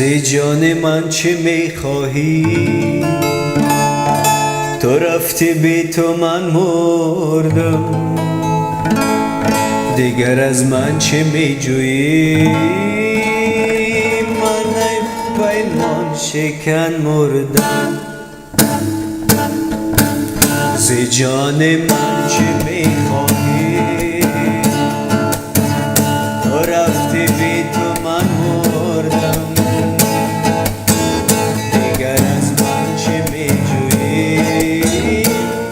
Зи ҷони ман чӣ мехоҳӣ? Ту рафтӣ, бе ту ман мурдам, дигар аз ман чӣ меҷӯӣ? Ман эй паймоншикан мурдам. Зи ҷони ман чӣ мехоҳӣ? Ту рафтӣ, бе ту ман мурдам, дигар аз ман чӣ меҷӯӣ?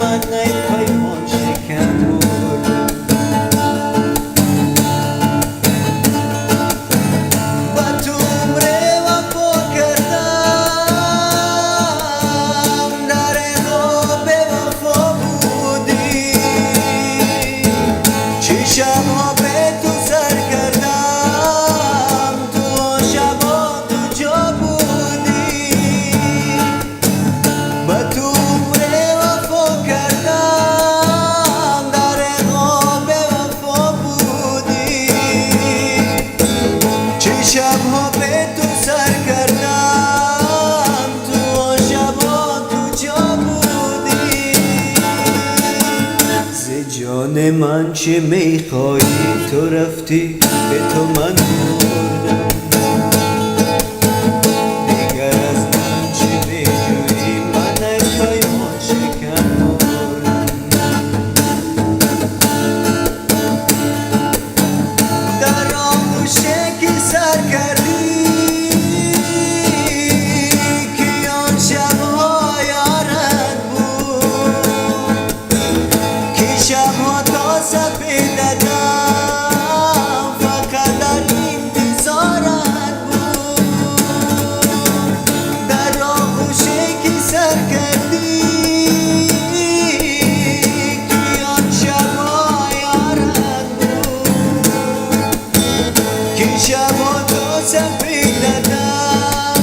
Ман эй паймоншикан мурдам. Ба ту умре вафо кардам, дар бевафо будӣ. Чӣ шабҳо бе ту сар кардам, ту он шабҳо ту ҷо будӣ. Ба ту умре вафо кардам, дар бевафо будӣ. Чӣ шабҳо бе ту сар кардам, ту он шабҳо ту ҷо будӣ. Зи ҷони ман чӣ мехоҳӣ? Ту рафтӣ, бе ту ман мурдам, дигар аз ман чӣ меҷӯӣ? Ман эй паймоншикан мурдам. Дар оғӯше ки сар кардӣ, ки он шабҳо ёрат буд, ки шабҳо то сапеда дам фақат дар интизорат буд. Дар оғӯше ки сар кардӣ, ки он шабҳо ёрат буд, ки шабҳо то сапеда дам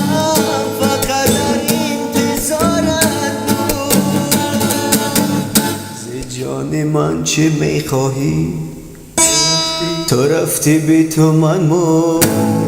фақат дар интизорат буд. Зи ҷони ман чӣ мехоҳӣ? Ту рафтӣ, бе ту ман мурдам.